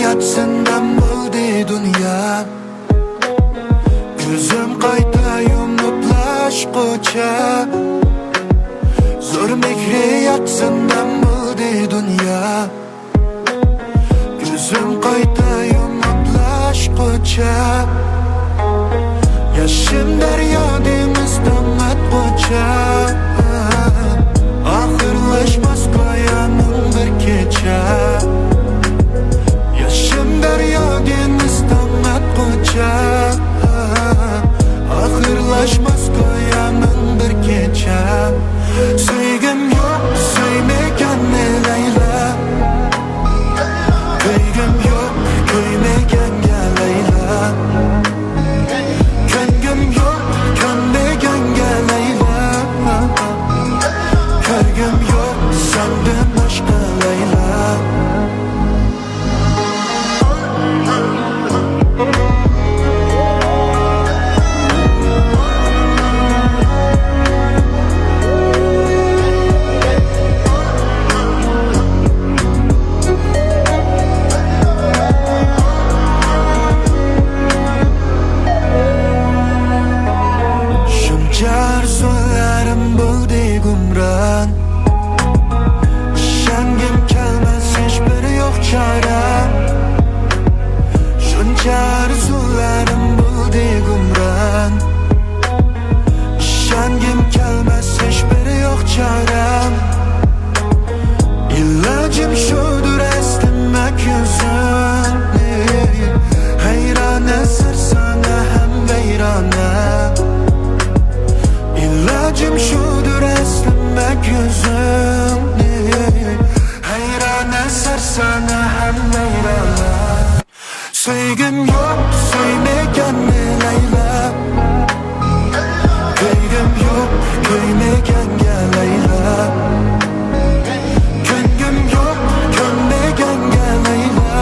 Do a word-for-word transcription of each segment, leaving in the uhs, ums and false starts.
ئاچسىندەم بولدى دۇنيا. كۆزۈم قايتا يۇمۇپلاشقۇچە، زور مېھرى ياچسىندەم بولدى دۇنيا. كۆزۈم قايتا يۇمۇپلاشقۇچە، ياشىم دەريا دېڭىز تاڭ ئاتقۇچە، ئاخىرلاشماس قايانىڭ بىر كېچە. ياشىم دەريا دېڭىز تاڭ ئاتقۇچە، ئاخىرلاشماس قايانىڭ بىر كېچە. سۆيگۈم يوق، سۆيمىگەننى لەيلا. كۆيگۈم يوق، كۆيمىگەنگە لەيلا. كۆنگۈم يوق، كۆنمىگەنگە لەيلا. كۆرگۈم يوق سەندىن باشقا لەيلا. شۇنچە ئارزۇلىرىم بولدى گۇمران، ئىشەنگۈم كەلمەس ھېچبىر يوق چارە. شۇنچە ئارزۇلىرىم بولدى گۇمران، ئىشەنگۈم كەلمەس ھېچبىر يوق چارەم. ئىلاجىم شۇدۇر ئەسلىمەك يۈزۈڭنى، ھەيرانە سەرسانە ھەم ۋەيرانە. ئىلاجىم شۇدۇر ئەسلىمەك يۈزۈڭنى، ھەيرانە سەرسانە ھەم ۋەيرانە. سۆيگۈم يوق، سۆيمىگەننى لەيلا. كۆيگۈم يوق، كۆيمىگەنگە لەيلا. كۆنگۈم يوق، كۆنمىگەنگە لەيلا.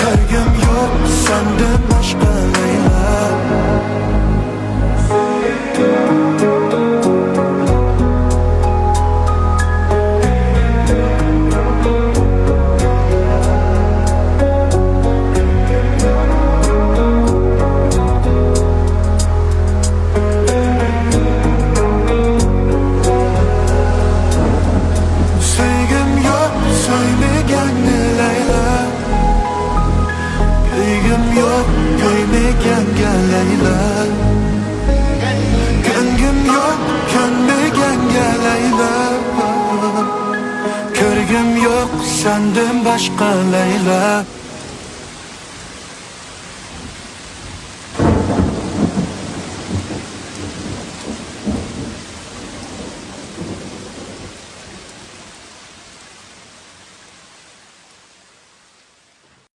كۆرگۈم يوق سەندىن باشقا لەيلا. سۆيگۈم يوق، سۆيمىگەننى لەيلا. كۆيگۈم يوق، كۆيمىگەنگە لەيلا. كۆنگۈم يوق، كۆنمىگەنگە لەيلا. كۆرگۈم يوق سەندىن باشقا لەيلا.